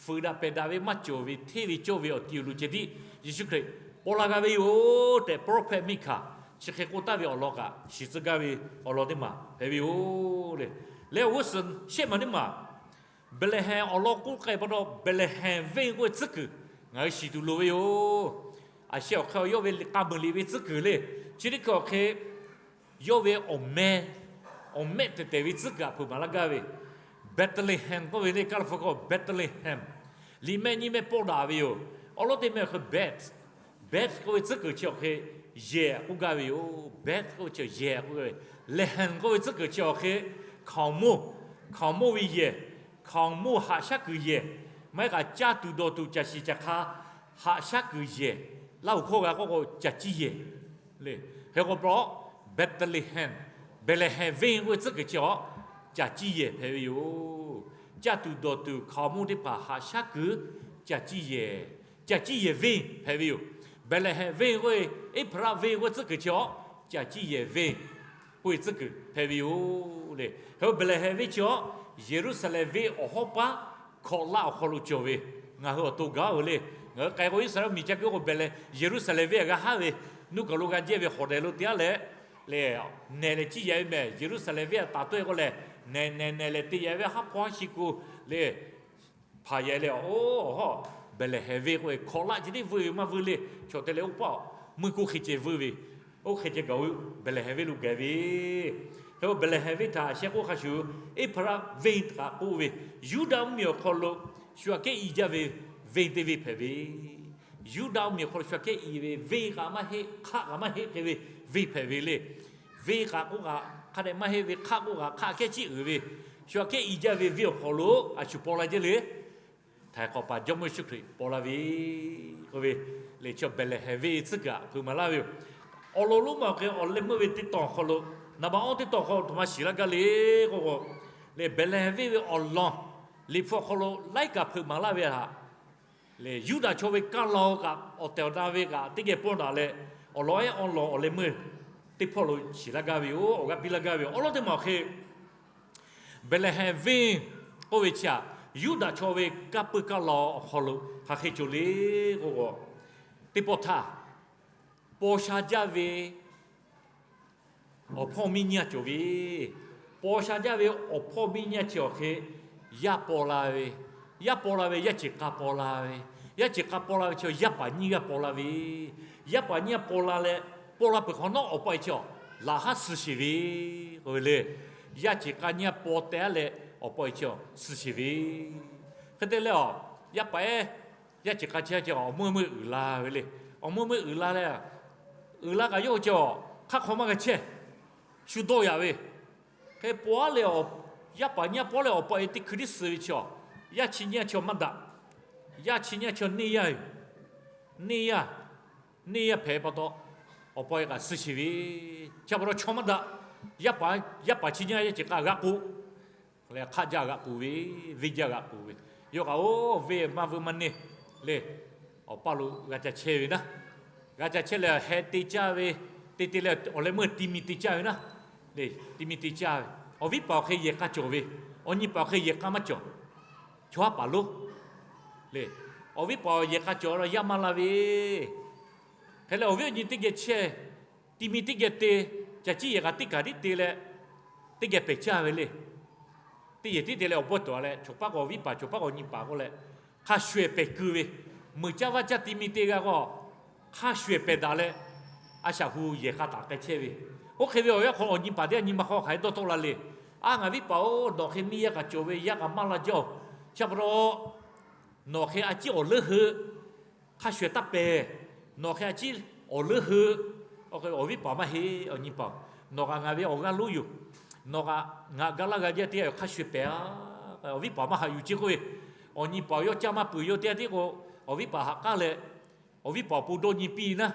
fuiˍ daꞈ pehˬ daꞈ ve maˇ cawˬ ve, hteˇ ve cawˇ ve awˬ ti awˬ lo ceh tiˉ Yeˍsuˆ Hkriꞈ paw la g'a ve yoˬ tehꞈ prophet Miˇhkaˍ chi hk'e k'oˆ taˍ ve awˬ lawn kaꞈ shiˍ tcuh gaˇ ve awˬ lawn teˇ maˬ hpehꞈ ve yoˬ le. Leh awˬ g'uˇ suhˍ shehˆ maˬ teˇ maˬ Behˍlehˍhehnˍ awˬ lawn k'oˆ k'ai pa taw, Behˍlehˍhehnˍ venˇ k'oˆ ve tcuhˉ kuiˬ ngaˬ hui shiˍ tuˬ loˍ ve yoˬ. A sheh awˬ hk'e yawˇ ve liꞈ k'a meuˬ liꞈ ve tcuhˉ kuiˬ le. Chi teˇ hkui awˬ hk'e yawˇ ve awˬ meh, awˬ mehˆ tehˬ tehˬ ve tcuhˉ kuiˬ aˬ hpeuꞈ maˍ laˇ gaˇ ve, Behˍlehˍhehnˍ k'oˆ ve le, Kaˇlaˇhpu hkawˇ Behˍlehˍhehnˍ, Liꞈ mehˆ nyiˇ mehˆ pawˆ daꞈ ve yoˬ. Awˬ lawn teˇ mehˆ awˬ hk'e Beth, Beth k'oˆ ve tcuhˉ kuiˬ chi awˬ hk'e yehˬ k'oˆ gaˇ ve yoˬ. Beth k'oˆ ve chi yehˬ k'oˆ gaˇ ve. Lehˍhehnˍ k'oˆ ve tcuhˉ kuiˬ chi awˬ hk'e hkaoˍmonˇ, hkaoˍmonˇ ve yehˬ, hkaoˍmonˇ haꞈ shaˉ kuiˬ yehˬ, maˇ heˆ k'o caˇ tuˬ dawˬ tuˬ caˬ shiˍ caˬ hk'a haꞈ shaˉ kuiˬ yehˬ, Laˇ huˍ hkawˇ g'a k'oˆ k'o caˬ ciˇ yehˬ le. Hk'e k'o pa Behˍlehˍhehnˍ, Behˍlehˍhehnˍ venˇ k'oˆ ve tcuhˉ kuiˬ chi awˬ caˬ ciˇ yehˬ hpehꞈ ve yoˬ. Caˇ tuˬ dawˬ tuˬ hkaoˍmonˇ teˇ hpaˍ haꞈ shaˉ kuiˬ caˬ ciˇ yehˬ, caˬ ciˇ yehˬ venˇ hpehꞈ ve yoˬ. Behˍlehˍhehnˍ venˇ k'oˆ ve, Eˇhpaˍraˆ venˇ k'oˆ ve tcuhˉ kuiˬ chi awˬ caˬ ciˇ yehˬ venˇ k'oˆ ve tcuhˉ kuiˬ hpehꞈ ve yoˬ le. Hk'e k'o Behˍlehˍhehnˍ venˇ chi awˬ Yeˍruˆsaˍlehnˍ venˇ awˬ hawˉ paˉ hkawꞈ laˆ awˬ hk'aw lo cawˬ ve, ngaˬ hui awˬ to gaˇ ve le. Ngaˬ hui k'ai k'o Iˉsaˍreˍlaˆ miˬ ca kuiˬ k'o Behˍlehˍ, Yeˍruˆsaˍlehnˍ venˇ a g'a haˉ ve, nuˇ kaˬ lo g'a jehˇ ve hawˍ dehˍ lo te aˉ leh le, nehˬ leh ciˇ yaꞈ ve mehˬ. Yeˍruˆsaˍlehnˍ venˇ a taˍ tawˆ e k'oˆ leh, nehˬ nehˬ nehˬ leh te yaꞈ ve haˉ hpawˇ haˉ shi ku le, hpaˍ yaꞈ leh, oˇ awˬ hawˉ Behˍlehˍhehnˍ venˇ k'oˆ ve hkawꞈ laˆ chi teˇ vuiˇ ve maˇ vuiˇ le, chaw te leh oˇ paˆ muˇ kuˇ hk'e ceh vuiˇ ve, oˇ hk'e ceh gaˬ Behˍlehˍhehnˍ venˇ lo gaˬ ve. Hk'e k'o Behˍlehˍhehnˍ venˇ htaꞈ sheh k'oˆ hk'a shuˍ, Eˇhpaˍraˆ venˇ kaꞈ k'oˆ ve, Yuˇdaꞈ mvuhˇmiˬ awˬ hk'aw lo shu aꞈ kehˉ i jaˇ ve venˇ teˇ venˇ hpehꞈ ve. Yuˇdaꞈ mvuhˇmiˬ awˬ hk'aw lo shu aꞈ kehˉ i ve venˇ kaꞈ maˇ heˆ, hk'aˆ kaꞈ maˇ heˆ hk'e ve venˇ hpehꞈ ve le. Venˇ kaꞈ k'oˆ kaꞈ hk'a dehꞈ maˇ heˆ ve, hk'aˆ k'oˆ kaꞈ hk'aˆ kehˉ ciˉ uiˍ ve, shu aꞈ kehˉ i jaˇ ve venˇ awˬ hk'aw lo a shu paw la jehˇ le. Htaiˍ hk'awꞈ paˍ Jawˇmawˇ Yeˍsuˆ Hkriꞈ paw la ve k'oˆ ve le. Chi Behˍlehˍhehnˍ venˇ tcuhˉ kuiˬ htaꞈ hpeuꞈ maˍ laˇ ve yoˬ. Awˬ lawn lonˉ ma awˬ hk'e awˬ leh meuˇ ve teˇ tawˬ awˬ hk'aw lo, naˍ baꞈ awˇ teˇ tawˬ hk'aw lo htoꞈ ma shiˍ laˇ gaˇ le k'oˆ k'o, le Behˍlehˍhehnˍ venˇ ve awˬ lawn Liꞈ hpu awˬ hk'aw lo laiˉ kaꞈ hpeuꞈ maˍ laˇ ve htaꞈ le, Yuˇdaꞈ chaw ve kaˇ law kaꞈ awˬ tehˬ awˬ na ve kaꞈ teˇ geh pawˇ daꞈ leh, awˬ lawn ehˉ awˬ lawn awˬ leh meuˇ teˇ hpawˇ lo shiˍ laˇ gaˇ ve yoˬ. Awˬ g'aˇ piˇ laˇ gaˇ ve yoˬ. Awˬ lawn teˇ ma awˬ hk'e Behˍlehˍhehnˍ venˇ k'oˆ ve chi htaꞈ Yuˇdaꞈ chaw ve kaˇ pui kaˇ law awˬ hk'aw lo hk'aˬ hk'e cawˬ le k'oˆ k'o, teˇ pawˆ htaˇ paw sha jaˇ ve awˬ hpawˇ miˇ nyiˇ g'aˇ cawˬ ve, paw sha jaˇ ve awˬ hpawˇ miˇ nyiˇ g'aˇ chi awˬ hk'e yaˇ paw la ve, yaˇ paw la ve yaˇ ceˬ k'a paw la ve, yaˇ ceˬ k'a paw la ve chi yaˇ paˍ nyiˇ g'aˇ paw la ve, yaˇ paˍ nyiˇ g'aˇ paw la leh, paw la peuˬ hk'awꞈ nawˉ awˬ pa e chi awˬ laꞈ haˉ suh sheˍ ve k'oˆ ve le. Yaˇ ceˬ k'a nyiˇ g'aˇ paw teh aˉ leh awˬ pa e chi awˬ suh sheˍ ve. Hk'e te leh awˬ, yaˇ paˍ ehˉ yaˇ ceˬ k'a chi a ceh awˬ meuˇ meuˇ uiˍ la ve le. Awˬ meuˇ meuˇ uiˍ la leh, uiˍ la kaꞈ yawˇ hui ceh awˬ hk'aˇ hk'aw maˇ g'a chehˇ, shu dawˇ yaꞈ ve. Hk'e paw aˉ leh, yaˇ paˍ nyiˇ g'aˇ paw leh awˬ pa e teˇ hkui tiˉ suh ve chi awˬ, yaˇ chi nyiˇ g'aˇ chi awˬ maˇ daꞈ. Yaˇ chi nyiˇ g'aˇ chi awˬ neˇ yaˇ yoˬ. Neˇ yaˇ, neˇ yaˇ hpehꞈ pa taw, awˬ pa e kaꞈ suh sheˍ ve. Chi pa taw chaw maˇ daꞈ. Yaˇ paˍ, yaˇ paˍ chi nyiˇ g'aˇ yaˇ ceˬ k'a g'aꞈ k'oˆ leh hk'aˆ jaˇ g'aꞈ k'oˍ ve, venˇ jaˇ g'aꞈ k'oˍ ve, yawˇ kaꞈ oˇ venˇ maˇ vuiˇ maˇ neˇ le, awˬ paˇ lo g'a ca chehˇ ve naˉ, g'a ca chehˇ leh heh te caˇ ve, te te leh awˬ leh meuˇ ti mi te caˇ ve naˉ, le, ti mi te caˇ ve, awˬ viˉ paˍ awˬ hk'e yehˬ k'a cawˬ ve, awˬ nyi paˍ awˬ hk'e yehˬ k'a maˇ cawˬ, chaw haˉ paˍ lonˉ le, awˬ viˉ paˍ yehˬ k'a cawˬ la yaˇ maˇ la ve, hk'e leh awˬ viˉ awˬ nyi teˇ geh chehˇ, ti mi teˇ geh te, caˬ ciˇ yehˬ kaꞈ teˇ kaˬ tiˉ te leh, teˇ geh pehˬ caˇ ve le. Teˇ yehˬ tiˉ te leh awˬ bawehˇ tuˬ a leh, chaw paˉ k'o awˬ viˉ paˍ, chaw paˉ k'o awˬ nyi paˍ k'oˆ leh, hk'a shuˍ ehˍ pehˬ keu ve, meuꞈ caˇ vaˇ caˇ ti mi te g'a k'o, hk'a shuˍ ehˍ pehˬ daꞈ leh, a shaꞈ hu yehˬ k'a taˍ k'ai chehˇ ve. Oˇ hk'e ve awˬ yanˇ hk'aw lo awˬ nyi paˍ teˇ g'aˇ nyi ma hk'aw hk'aˬ hk'e dawˇ tawˆ la le. A, ngaˬ viˉ paˍ-oˬ, nawˬ hk'e miˇ yaˇ kaꞈ cawˬ ve, yaˇ kaꞈ maˇ la jaˇ-oˬ. Chi pa taw nawˬ hk'e a ciˉ awˬ leuˉ heu hk'a shuˍ ehˍ taˇ pehˬ. Nawˬ hk'e a ciˉ awˬ leuˉ heu, awˬ viˉ paˍ maˇ heˆ, awˬ nyi paˍ-oˬ, nawˬ kaꞈ ngaˬ ve awˬ g'aˇ lonˉ yoˬ. Nawˬ kaꞈ ngaˬ ga laˇ g'a jaˇ teˇ g'aˇ yoˬ, hk'a shuˍ ehˍ pehˬ a. Awˬ viˉ paˍ maˇ haꞈ yuˬ ceˇ k'oˆ ve, awˬ nyi paˍ-oˬ, yawˇ caˇ maˇ peuˬ yawˇ teˇ g'aˇ tiˉ k'o, awˬ viˉ paˍ haꞈ k'aˉ leh, awˬ viˉ paˍ awˬ pon dawˇ nyi piˇ naˉ,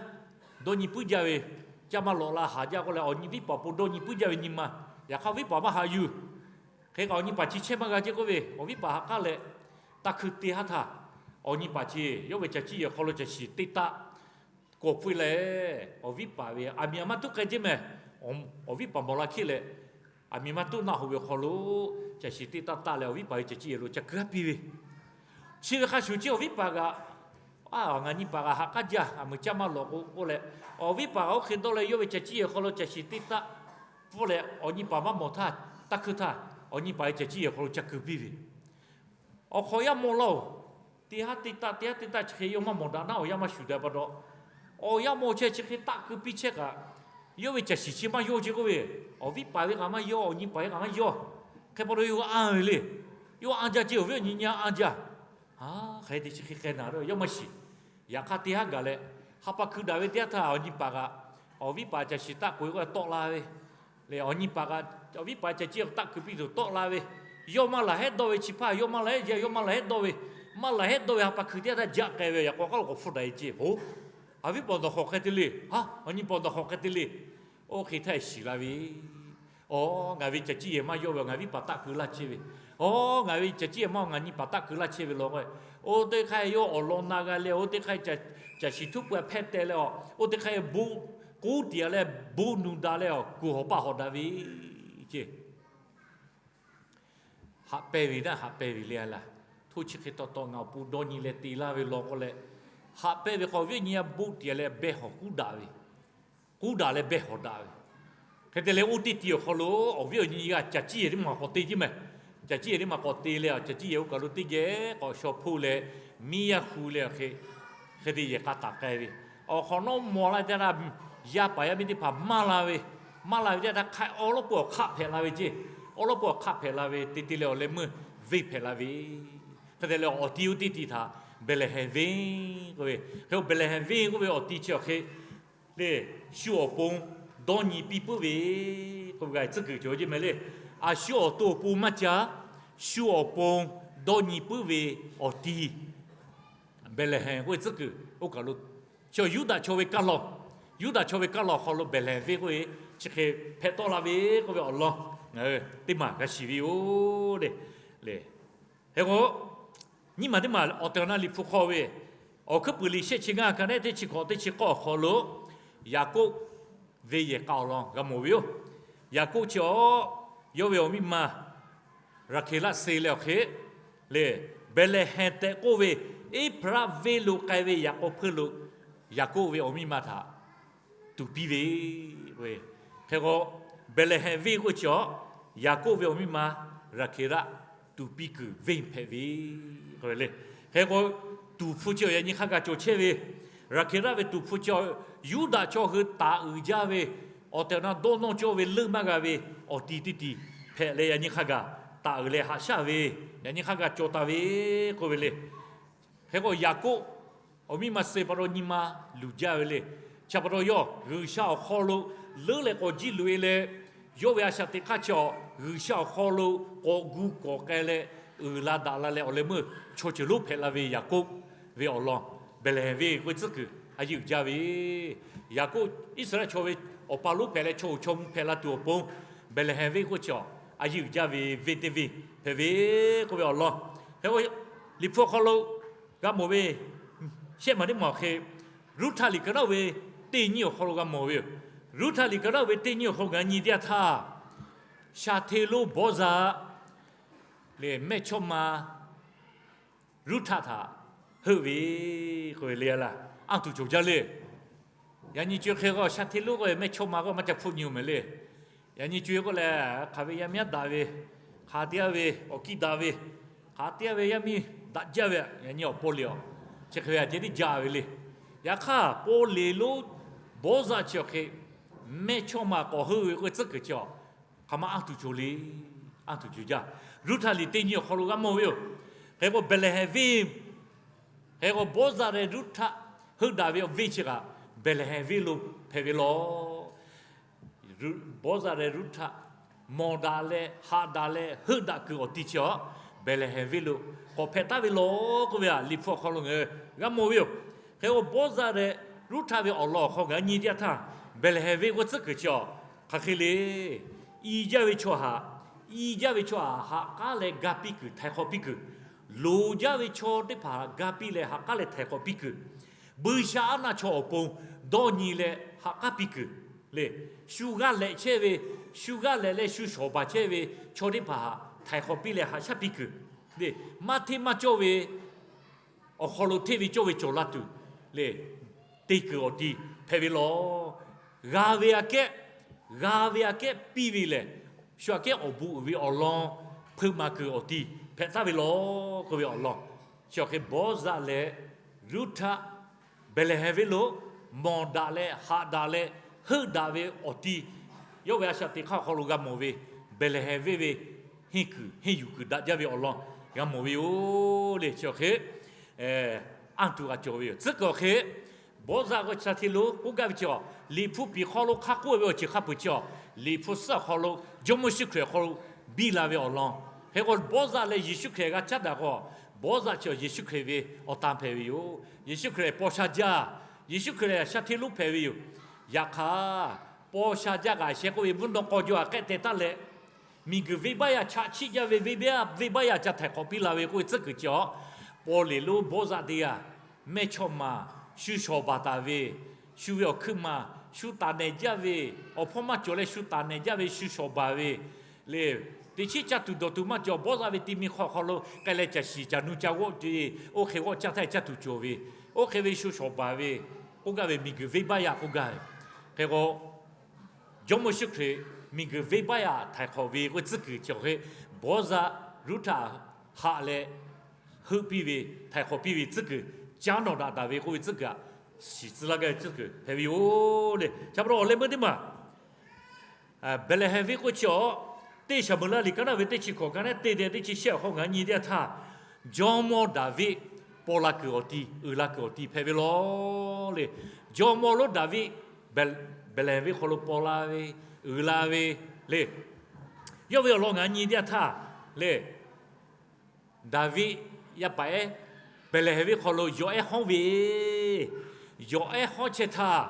dawˇ nyi puiˉ jaˇ ve, caˇ maˇ lawꞈ la haˍ jaˇ k'oˆ leh, awˬ viˉ paˍ awˬ pon dawˇ nyi puiˉ jaˇ ve nyi ma, yaꞈ hk'aˇ awˬ viˉ paˍ maˇ haꞈ yuˬ. Hk'e kaꞈ awˬ nyi paˍ chi chehˇ maˇ g'a ceˇ k'oˆ ve, awˬ viˉ paˍ haꞈ k'aˉ leh, taˇ hkui te haˉ htaˇ, awˬ nyi paˍ chi yawˇ ve caˬ ciˇ yehˬ hk'aw lo caˬ shiˍ teˇ taˆ k'awꞈ puiˇ leh, awˬ viˉ paˍ ve aˬ miˍ aˬ maˇ tuˉ k'ai ceˇ mehˍ. Awˬ viˉ paˍ mawˬ la hkiˆ leh, aˬ miˍ maˇ tuˉ naˆ hoꞈ ve awˬ hk'aw lo caˬ shiˍ teˇ taˆ taˆ leh awˬ viˉ paˍ ve caˬ ciˇ yehˬ lo ca keu haˉ piˇ ve. Chi ve hk'a shuˍ chi awˬ viˉ paˍ kaꞈ, a, ngaˬ nyi paˍ kaꞈ haꞈ k'aˉ jaˇ, a, meuꞈ caˇ maˇ lawꞈ k'o k'oˆ leh, awˬ viˉ paˍ kaꞈ oˇ hk'e dawˇ leh yawˇ ve caˬ ciˇ yehˬ hk'aw lo caˬ shiˍ teˇ taˆ pfuhˇ leh awˬ nyi paˍ maˇ mawˬ htaˇ, taˇ hkui htaˇ, awˬ nyi paˍ ve caˬ ciˇ yehˬ hk'aw lo ca keu piˇ ve. Awˬ hk'awꞈ yaˇ mawˇ laˇ-oˬ, teˇ haˉ teˇ taˆ, teˇ haˉ teˇ taˆ chi hk'e yawˇ maˇ mawˬ daꞈ naˉ awˬ yanˇ maˇ shuˍ daꞈ pa taw, awˬ yaˇ mawˇ chehˇ chi hk'e taˆ keu piˇ chehˇ kaꞈ, yawˇ ve caˬ shiˍ chi maˇ yawˇ ceˇ k'oˆ ve, awˬ viˉ paˍ ve kaꞈ maˇ yawˇ, awˬ nyi paˍ ve kaꞈ maˇ yawˇ. Hk'e pa taw yawˇ anˇ ve le. Yawˇ anˇ jaˇ ceˇ, awˬ viˉ awˬ nyi nyi anˇ jaˇ. A, Hk'e te chi hk'e k'ai naˍ ve yawˇ maˇ shiˍ. Yaꞈ hk'aˇ teˇ haˉ gaˬ leh, ha pa hkui daꞈ ve teˇ yanˇ htaˇ awˬ nyi paˍ kaꞈ, awˬ viˉ paˍ caˬ shiˍ taˆ k'oꞈ-e k'o tawˆ la ve le. Awˬ nyi paˍ kaꞈ awˬ viˉ paˍ caˬ ciˇ taˆ kuiˬ piˇ tuˬ tawˆ la ve, yawˇ maˇ laˬ hehˉ dawˇ ve chi hpaˇ yawˇ maˇ laˬ hehˉ jaˇ, yawˇ maˇ laˬ hehˉ dawˇ ve, maˇ laˬ hehˉ dawˇ ve ha pa hkui teˇ yanˇ htaˇ jaˆ k'ai ve, yaꞈ k'aw k'aˉ lo k'awꞈ hpfuhˆ daꞈ e ceˇ hoˉ. Awˬ viˉ paˍ awˬ nawˬ hk'awꞈ hk'e te le, ha, awˬ nyi paˍ awˬ nawˬ hk'awꞈ hk'e te le. Oˇ hk'e htaˇ shiˍ la ve, Aˬ, ngaˬ ve caˬ ciˇ yehˬ maˇ yawˇ ve, ngaˬ viˉ paˍ taˆ keu laˇ chehˇ ve. Aˬ, ngaˬ ve caˬ ciˇ yehˬ maˇ, ngaˬ nyi paˍ taˆ keu laˇ chehˇ ve law k'o, oˇ teˇ hk'aˇ yawˇ awˬ lawn na g'a leh, oˇ teˇ hk'aˇ caˬ shiˍ htuˉ pui hpehˇ teh leh, oˬ, oˇ teˇ hk'aˇ bon k'oˉ tiꞈ leh bon nuˬ daꞈ leh, kuˬ hawˍ paˆ hawˍ daꞈ ve ceˇ. Haꞈ pehnˇ ve naˆ, haꞈ pehnˇ ve le a laˇ. Hto chi hk'e taw taw ngaˬ awˬ pon dawˇ nyi leh te laˇ ve law k'o leh, haꞈ pehnˇ ve k'o viˉ nyi a bon tiꞈ leh behˇ hawˍ k'oˉ daꞈ ve, k'oˉ daꞈ leh behˇ hawˍ daꞈ ve. Hk'e te leh oˇ teˇ tiꞈ awˬ hk'aw lo awˬ viˉ awˬ nyi g'a caˬ ciˇ yehˬ teˇ maˬ k'awꞈ te ceˇ mehˍ. Caˬ ciˇ yehˬ teˇ maˬ k'awꞈ te leh, caˬ ciˇ yehˬ oˇ kaˬ lo teˇ geh k'awꞈ shaw hpoˇ leh, miˇ yaˇ hu leh awˬ hk'e, hk'e te yehˬ k'a taˍ k'ai ve. Awˬ hk'awꞈ nawˉ maw laˇ ve teˇ htaˇ, yaˇ paˍ yaˇ miˇ teˇ hpaˍ maˇ la ve, maˇ la ve teˇ htaˇ hk'a awˉ lawˉ pui awˬ hk'aˆ hpehꞈ la ve ceˇ. Awˉ lawˉ pui awˬ hk'aˆ hpehꞈ la ve te te leh awˬ leh meuˇ venˇ hpehꞈ la ve. Hk'e te leh awˬ ti oˇ teˇ tiꞈ htaꞈ Behˍlehˍhehnˍ venˇ k'oˆ ve. Hk'e k'o Behˍlehˍhehnˍ venˇ k'oˆ ve awˬ ti chi awˬ hk'e le, shu awˬ pon dawˇ nyi piˇ puiˉ ve k'oˆ ve g'a tcuhˉ kuiˬ cawˬ ve ceˇ mehˍ le. A shu awˬ to awˬ pon maˇ ca, shu awˬ pon dawˇ nyi puiˉ ve awˬ ti Behˍlehˍhehnˍ k'oˆ ve tcuhˉ kuiˬ oˇ kaˬ lo, chi Yuˇdaꞈ chaw ve kaˇ law, Yuˇdaꞈ chaw ve kaˇ law awˬ hk'aw lo Behˍlehˍhehnˍ venˇ k'oˆ ve chi hk'e hpehꞈ tawˆ la ve k'oˆ ve awˬ lawn ngaˬ hui teˇ maˬ g'a shiˍ ve yoˬ le. Hk'e k'o, nyiˇ maˬ teˇ maˬ awˬ tehˬ awˬ na Liꞈ hpu hk'aw ve Awˬ hkuiˉ puiˍ liꞈ shehˆ chi ngaˇ ka nehˉ teˇ chi hkawꞈ teˇ chi k'awˇ awˬ hk'aw lo, Yaˍkoˆ ve yehˬ k'a awˬ lawn g'a mawˬ ve yoˬ. Yaˍkoˆ chi awˬ, yawˇ ve awˬ miˇ ma Raˍhkeˍlaˆ suh leh awˬ hk'e le, Behˍlehˍhehnˍ tehꞈ k'oˆ ve Eˇhpaˍraˆ venˇ lo k'ai ve yaꞈ k'aw hpeuˇ lo Yaˍkoˆ ve awˬ miˇ ma htaꞈ tuˍ piˇ ve. Hk'e k'o, Behˍlehˍhehnˍ venˇ k'oˆ chi awˬ, Yaˍkoˆ ve awˬ miˇ ma Raˍhkeˍlaˆ tuˍ piˇ kuiˬ venˇ hpehꞈ ve le. Hk'e k'o, tuˍ hpfuh chi awˬ yaꞈ nyi hk'a gaˬ cawˬ chehˇ ve, Raˍhkeˍlaˆ ve tuˍ hpfuh chi awˬ, Yuˇdaꞈ chaw hui taˍ uiˍ jaˇ ve, awˬ tehˬ awˬ na dawˇ nawˇ cawˇ ve leuˆ maˇ g'a ve awˬ ti teˇ ti hpehꞈ leh yaꞈ nyi hk'a gaˬ taˍ uiˍ leh haꞈ shaˉ ve, yaꞈ nyi hk'a gaˬ cawˬ taˍ ve k'oˆ ve le. Hk'e k'o, Yaˍkoˆ awˬ miˇ ma suh pa taw nyi ma luˬ jaˇ ve le. Chi pa taw yawˇ G'uiˬsha awˬ hk'aw lo leuˉ leh k'awꞈ jiˇ loꞈ e leh, yawˇ ve a shaꞈ teꞈ hk'aˇ chi awˬ G'uiˬsha awˬ hk'aw lo k'awꞈ gu k'awꞈ k'ai leh, uiˍ la daꞈ la leh awˬ leh meuˇ chaw ceuˬ lonˉ hpehꞈ la ve Yaˍkoˆ ve awˬ lawn, Behˍlehˍhehnˍ venˇ k'oˆ ve tcuhˉ kuiˬ a yeˇ uiˍ jaˇ ve. Yaˍkoˆ Iˉsaˍreˍlaˆ chaw ve awˬ pa lonˉ hpehꞈ leh chaw uiˍ chaw mvuh hpehꞈ la tuˬ awˬ pon, Behˍlehˍhehnˍ venˇ k'oˆ chi awˬ a yeˇ uiˍ jaˇ ve venˇ teˇ venˇ hpehꞈ ve k'oˆ ve awˬ lawn. Hk'e k'o, Liꞈ hpu awˬ hk'aw lo g'a mawˬ ve shehˆ maˬ teˇ maˬ awˬ hk'e, Ruˇhtaˆ liꞈ ka naˉ ve teˇ nyiˇ awˬ hk'aw lo g'a mawˬ ve yoˬ. Ruˇhtaˆ liꞈ ka naˉ ve teˇ nyiˇ awˬ hk'aw lo ngaˬ hui nyi teˇ yanˇ htaˇ, Shaˍhte lonˉ Bawˇzaˆ lehˬ mehˇchawˇma Ruˇhtaˆ htaꞈ heuˆ ve k'oˆ ve le a laˇ. Anˇ tuˬ cawˬ jaˇ le. Yaꞈ nyi co-e hk'e k'o, Shaˍhte lonˉ k'oˆ ve mehˇchawˇma k'oˆ maˇ ca hpfuhˆ nyi-oˬ mehˍ le. Yaꞈ nyi co-e k'oˆ leh, hk'aˬ ve yaˇ miˇ haˉ daꞈ ve, hk'aˬ teˇ g'aˇ ve awˬ kiˇ daꞈ ve, hk'aˬ teˇ g'aˇ ve yaˇ miˇ daꞈ jaˇ ve, yaꞈ nyi awˬ paw leˍ awˬ, chi hk'e ve a ceh tiˉ jaˇ ve le. Yaꞈ hk'aˇ paw leˍ lonˉ Bawˇzaˆ chi awˬ hk'e mehˇchawˇma k'awꞈ heuˆ ve k'oˆ ve tcuhˉ kuiˬ chi awˬ, hk'aˬ ma anˇ tuˬ cawˬ le. Anˇ tuˬ cawˬ jaˇ. Ruˇhtaˆ liꞈ teˇ nyiˇ awˬ hk'aw lo g'a mawˬ ve yoˬ. Hk'e k'o, Behˍlehˍhehnˍ venˇ, hk'e k'o, Bawˇzaˆ leh Ruˇhtaˆ heuˆ daꞈ ve awˬ venˇ chi kaꞈ Behˍlehˍhehnˍ venˇ lo hpehꞈ ve law. Bawˇzaˆ leh Ruˇhtaˆ mawˬ daꞈ leh haꞈ daꞈ leh heuˆ daꞈ kuiˬ awˬ ti chi awˬ, Behˍlehˍhehnˍ venˇ lo k'awꞈ hpehꞈ taˍ ve law k'oˆ ve a, Liꞈ hpu awˬ hk'aw lo ngaˬ hui g'a mawˬ ve yoˬ. Hk'e k'o, Bawˇzaˆ leh Ruˇhtaˆ ve awˬ lawn awˬ hk'aw ngaˬ hui nyi teˇ yanˇ htaˇ, Behˍlehˍhehnˍ venˇ k'oˆ ve tcuhˉ kuiˬ chi awˬ, hk'aˬ hk'e le. I jaˇ ve chaw haꞈ, i jaˇ ve chaw haꞈ haꞈ k'aˉ leh ga piˇ kuiˬ, htaiˍ hk'awꞈ piˇ kuiˬ, loˍ jaˇ ve chaw teˇ hpaˍ ga piˇ leh haꞈ k'aˉ leh htaiˍ hk'awꞈ piˇ kuiˬ, buiˇshaˆaˉnaˆ chaw awˬ pon dawˇ nyi leh haꞈ k'aˉ piˇ kuiˬ le. Shu g'aˇ lehꞈ chehˇ ve, shu g'aˇ lehꞈ leh shu shawˍ baˬ chehˇ ve chaw teˇ hpaˍ haꞈ htaiˍ hk'awꞈ piˇ leh haꞈ shaˉ piˇ kuiˬ le. Maˇ hteˇ maˇ cawˇ ve awˬ hk'aw lo hteˇ ve cawˇ ve cawˬ la tuˬ le, te kuiˬ awˬ ti hpehꞈ ve law. G'a ve aꞈ kehˉ, g'a ve aꞈ kehˉ piˇ ve lehˬ, shu aꞈ kehˉ awˬ bon uiˍ ve awˬ lawn hpeuꞈ maˍ kuiˬ awˬ ti hpehꞈ taˍ ve law k'oˆ ve awˬ lawn. Chi awˬ hk'e Bawˇzaˆ leh Ruˇhtaˆ Behˍlehˍhehnˍ venˇ lo mawˬ daꞈ leh haꞈ daꞈ leh heuˆ daꞈ ve awˬ ti, yawˇ ve a shaꞈ teꞈ hk'aˇ awˬ hk'aw lo g'a mawˬ ve, Behˍlehˍhehnˍ venˇ ve henˇ kuiˬ henˇ yuˬ kuiˬ daꞈ jaˇ ve awˬ lawn g'a mawˬ ve yoˬ le. Chi awˬ hk'e anˇ tuˬ g'a cawˬ ve yoˬ. Tcuhˉ kuiˬ awˬ hk'e, bawˇ zaˆ g'awˇ sha hteˇ lonˉ k'oˆ gaˇ ve chi a, Liꞈ hpu piˍ hk'aw lo hk'a k'oˆ ve awˬ ceuˬ hk'a peuˬ chi a, Liꞈ hpu suhˉ awˬ hk'aw lo Jawˇmawˇ Yeˍsuˆ Hkriꞈ awˬ hk'aw lo biˇ la ve awˬ lawn. Hk'e k'o, bawˇ zaˆ leh Yeˍsuˆ Hkriꞈ g'a caˉ daꞈ k'o, bawˇ zaˆ chi a Yeˍsuˆ Hkriꞈ ve awˬ tan hpehꞈ ve yoˬ. Yeˍsuˆ Hkriꞈ paw sha jaˇ. Yeˍsuˆ Hkriꞈ a sha hteˇ lonˉ hpehꞈ ve yoˬ. Yaꞈ hk'aˇ, paw sha jaˇ kaꞈ sheh k'oˆ ve mvuhˇ naw k'aw jaw aꞈ k'ehˆ teh taˉ leh, miˬguiˬ venˇbaˆ yaˇ chaꞈ chiˆ jaˇ ve venˇbaˆ yaˇ ca htaiˍ hk'awꞈ piˇ la ve k'oˆ ve tcuhˉ kuiˬ chi a, paw leˬ lonˉ bawˇ zaˆ teˇ g'aˇ, mehˇchawˇma shu shawˍ baˬ taˍ ve, shu ve awˬ hkuiˉ ma shu taˍ nehˬ jaˇ ve, awˬ hpawˇ maˇ cawˬ leh shu taˍ nehˬ jaˇ ve shu shawˍ baˬ ve le. Teꞈ chiˉ caˇ tuˬ dawˬ tuˬ maˇ cawˬ, bawˇ zaˆ ve ti mi hk'aw hk'aw lo k'ai leh caˬ shiˍ caˬ nu ca g'awˆ ce, oˇ hk'e g'awˆ caˇ htaˇ caˇ tuˬ cawˬ ve, oˇ hk'e ve shu shawˍ baˬ ve, k'oˆ gaˇ ve miˬguiˬ venˇbaˆ yaˇ k'oˆ gaˇ ve. Hk'e k'o, Jawˇmawˇ Yeˍsuˆ Hkriꞈ miˬguiˬ venˇbaˆ yaˇ htaiˍ hk'awꞈ ve k'oˆ ve tcuhˉ kuiˬ chi awˬ hk'e, bawˇ zaˆ Ruˇhtaꞈ haꞈ leh heuˆ piˇ ve, htaiˍ hk'awꞈ piˇ ve tcuhˉ kuiˬ, caˉ nawꞈ daꞈ taˍ ve k'oˆ ve tcuhˉ kuiˬ aꞈ, shiˍ tcuh laˇ gaˇ ve tcuhˉ kuiˬ hpehꞈ ve yoˬ le. Chi pa taw awˬ leh meuˇ teˇ maˬ Behˍlehˍhehnˍ venˇ k'oˆ chi a, teˇ Saˍmeˍlaˆ liꞈ kaˉ naˆ ve teˇ chi hkawꞈ kaˉ naˆ teˇ deh teˇ chi shehˆ awˬ hk'aw ngaˬ hui nyi teˇ yanˇ htaˇ, jawˇmawˇ Daˍviˆ paw la kuiˬ awˬ ti, uiˍ la kuiˬ awˬ ti hpehꞈ ve law le. Jawˇmawˇ lonˉ Daˍviˆ, Behˍlehˍhehnˍ venˇ hk'aw lo paw la ve, uiˍ la ve le. Yawˇ ve awˬ lawn ngaˬ hui nyi teˇ yanˇ htaˇ le, Daˍviˆ yaˇ paˍ ehˉ Behˍlehˍhehnˍ venˇ hk'aw lo yawˬ ehˉ hawˉ ve, yawˬ ehˉ hawˉ chehˇ htaˇ,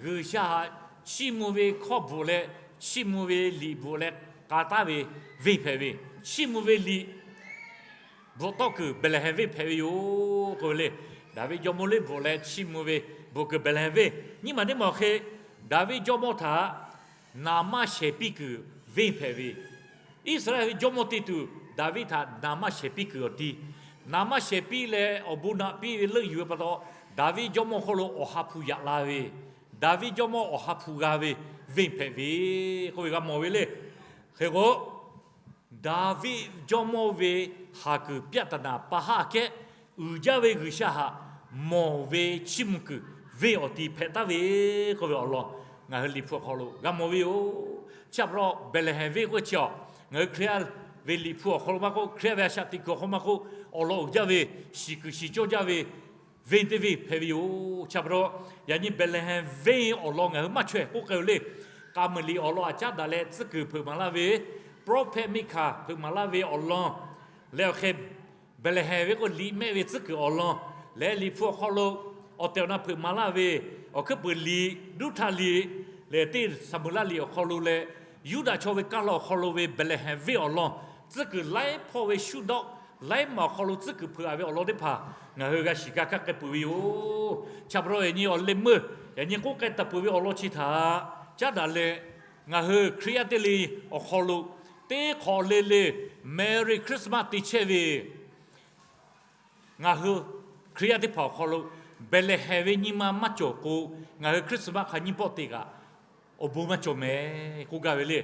G'uiˬsha haꞈ chiˇ mvuh ve hkawˇ bvuhꞈ leh, chiˇ mvuh ve liꞈ bvuhꞈ leh k'a taˉ ve venˇ hpehꞈ ve, chiˇ mvuh ve liꞈ bvuhꞈ tawˆ kuiˬ Behˍlehˍhehnˍ venˇ hpehꞈ ve yoˬ k'oˆ ve le. Daˍviˆ jawˇmawˇ lonˉ bvuhꞈ leh chiˇ mvuh ve bvuhꞈ kuiˬ Behˍlehˍhehnˍ venˇ. Nyiˇ maˬ teˇ maˬ awˬ hk'e, Daˍviˆ jawˇmawˇ htaꞈ naˍ maˇ shehˍ piˇ kuiˬ venˇ hpehꞈ ve, Iˉsaˍreˍlaˆ ve jawˇmawˇ te tuˬ Daˍviˆ htaꞈ naˍ maˇ shehˍ piˇ kuiˬ awˬ ti, naˍ maˇ shehˍ piˇ leh awˬ bon naꞈ piˇ ve leuˆ yuˬ ve pa taw, Daˍviˆ jawˇmawˇ hk'oˆ lo awˬ ha hpu yaꞈ la ve, Daˍviˆ jawˇmawˇ awˬ ha hpu g'a ve venˇ hpehꞈ ve k'oˆ ve g'a mawˬ ve le. Hk'e k'o, Daˍviˆ jawˇmawˇ ve haˍ kuiˬ ပြဿနာ pa haˉ aꞈ kehˉ uiˍ jaˇ ve G'uiˬsha haꞈ mawˬ ve chiˇ mvuh kuiˬ venˇ awˬ ti hpehꞈ taˍ ve k'oˆ ve awˬ lawn ngaˬ hui Liꞈ hpu awˬ hk'aw lo g'a mawˬ ve yoˬ. Chi pa taw Behˍlehˍhehnˍ venˇ k'oˆ chi a, ngaˬ hui Hkriꞈ yaˇ ve Liꞈ hpu awˬ hk'aw lo maˇ k'oˆ, Hkriꞈ yaˇ ve a shaꞈ teꞈ kuiˬ awˬ hk'aw maˇ k'oˆ, awˬ lawn uiˍ jaˇ ve shiˍ kuiˬ shiˍ cawˇ jaˇ ve venˇ teˇ venˇ hpehꞈ ve yoˬ. Chi pa taw yaꞈ nyi Behˍlehˍhehnˍ venˇ awˬ lawn ngaˬ hui maˇ chaweh k'oˆ k'ai-o le. K'a meuˍ liꞈ awˬ lawn aꞈ caˉ daꞈ leh tcuhˉ kuiˬ hpeuꞈ maˍ laˇ ve, prophet Miˇhkaˍ hpeuꞈ maˍ laˇ ve awˬ lawn leh awˬ hk'e Behˍlehˍhehnˍ venˇ k'o liꞈ mehˆ ve tcuhˉ kuiˬ awˬ lawn leh Liꞈ hpu awˬ hk'aw lo awˬ tehˬ awˬ na hpeuꞈ maˍ laˇ ve, awˬ hkuiˉ puiˍ liꞈ, Ruˇhtaˆ liꞈ leh teˇ Saˍmeˍlaˆ liꞈ awˬ hk'aw lo leh Yuˇdaꞈ chaw ve kaˇ law awˬ hk'aw lo ve Behˍlehˍhehnˍ venˇ awˬ lawn tcuhˉ kuiˬ laiˉ hpawˇ ve shuˉ dawˆ laiˉ maˬ awˬ hk'aw lo tcuhˉ kuiˬ hpeuꞈ a ve awˬ lawn teˇ hpaˍ ngaˬ hui g'a shiˍ g'a kaˇ k'ai peuˬ ve yoˬ. Chi pa taw yaꞈ nyi awˬ leh meuˇ yaꞈ nyi k'oˆ k'ai taˍ peuˬ ve awˬ lawn chi htaꞈ caˉ daꞈ leh, ngaˬ hui Hkriꞈ yaˇ teˇ le awˬ hk'aw lo teˇ hk'awꞈ le le Merry Christmas te chehˇ ve ngaˬ hui Hkriꞈ yaˇ teˇ hpaˍ awˬ hk'aw lo Behˍlehˍhehnˍ ve nyi ma maˇ cawˬ k'o, ngaˬ hui Christmas hk'a nyiˇ pawˆ te kaꞈ awˬ bon maˇ cawˬ mehˍ k'oˆ gaˇ ve le.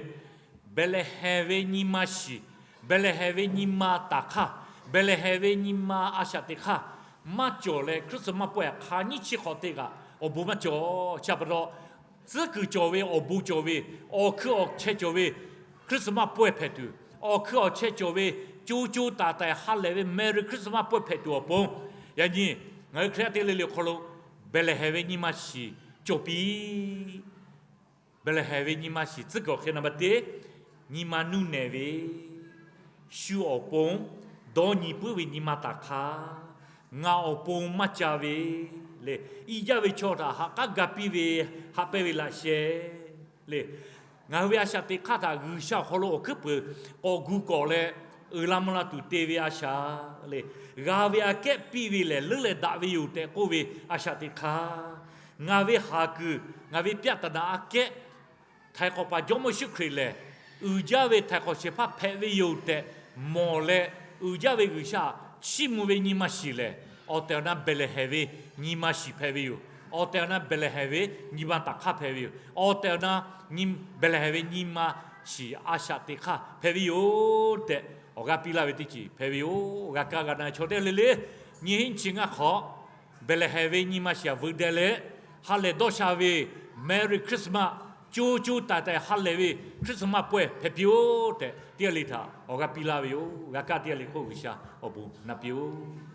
Behˍlehˍhehnˍ ve nyi ma shiˍ, Behˍlehˍhehnˍ ve nyi ma taˍ hk'aˇ, Behˍlehˍhehnˍ ve nyi ma a shaꞈ teꞈ hk'aˇ maˇ cawˬ leh, Christmas pawehˇ hk'a nyiˇ chi hk'awꞈ te kaꞈ awˬ bon maˇ cawˬ. Chi pa taw tcuhˉ kuiˬ cawˬ ve, awˬ bon cawˬ ve, awˬ hkui awˬ cheh cawˬ ve Christmas pawehˇ hpehꞈ tuˬ, awˬ hkui awˬ cheh cawˬ ve co co taiˍ taiˍ ha lehˬ ve Merry Christmas pawehˇ hpehꞈ tuˬ awˬ pon, yaꞈ nyi ngaˬ hui Hkriꞈ yaˇ teˇ le le awˬ hk'aw lo Behˍlehˍhehnˍ ve nyi ma shiˍ cawˬ piˇ. Behˍlehˍhehnˍ ve nyi ma shiˍ tcuhˉ kuiˬ awˬ hk'e na ma te, nyi ma nuˇ nehˬ ve, shu awˬ pon dawˇ nyi puiˉ ve nyi ma taˍ hk'aˇ, ngaˬ awˬ pon maˇ ca ve le, iˉ jaˇ ve chaw htaꞈ ha k'aˉ ga piˇ ve, haꞈ pehnˇ ve laꞈ sheh le. Ngaˬ hui ve a shaꞈ teꞈ hk'aˇ htaꞈ G'uiˬsha awˬ hk'aw lo awˬ hkuiˉ peuˬ k'awꞈ gu k'awꞈ leh, uiˍ la mvuh la tuˬ te ve a shaꞈ le, g'a ve aꞈ kehˉ piˇ ve lehˬ leuˉ leh daꞈ ve yoˬ tehꞈ k'oˆ ve a shaꞈ teꞈ hk'aˇ, ngaˬ ve haˍ kuiˬ, ngaˬ ve ပြဿနာ aꞈ kehˉ htaiˍ hk'awꞈ paˍ Jawˇmawˇ Yeˍsuˆ Hkriꞈ lehˬ, uiˍ jaˇ ve htaiˍ hk'awꞈ shehˍ hpaˇ hpehꞈ ve yoˬ tehꞈ mawˬ leh, uiˍ jaˇ ve G'uiˬsha chiˇ mvuh ve nyi ma shiˍ lehˬ, awˬ tehˬ awˬ na Behˍlehˍhehnˍ ve nyi ma shiˍ hpehꞈ ve yoˬ. Awˬ tehˬ awˬ na Behˍlehˍhehnˍ ve nyi ma taˍ hk'aˇ hpehꞈ ve yoˬ. Awˬ tehˬ awˬ na Behˍlehˍhehnˍ ve nyi ma shiˍ a shaꞈ teꞈ hk'aˇ hpehꞈ ve yoˬ tehꞈ, awˬ g'aˇ piˇ laˇ ve teˇ ceuˬ hpehꞈ ve yoˬ. G'a kaˇ g'a na chaw teˇ le le, nyi hinˉ chi ngaˇ hk'awꞈ Behˍlehˍhehnˍ ve nyi ma shiˍ aꞈ veu deh leh, ha lehˬ dawˇ sha ve Merry Christmas, co co taiˍ taiˍ ha lehˬ ve Christmas pawehˇ hpehꞈ piˇ-oˆ tehꞈ, teˇ g'aˇ le htaꞈ awˬ g'aˇ piˇ laˇ ve yoˬ. G'a kaˇ teˇ g'aˇ le hk'oˆ G'uiˬsha awˬ bon naꞈ piˇ-oˆ.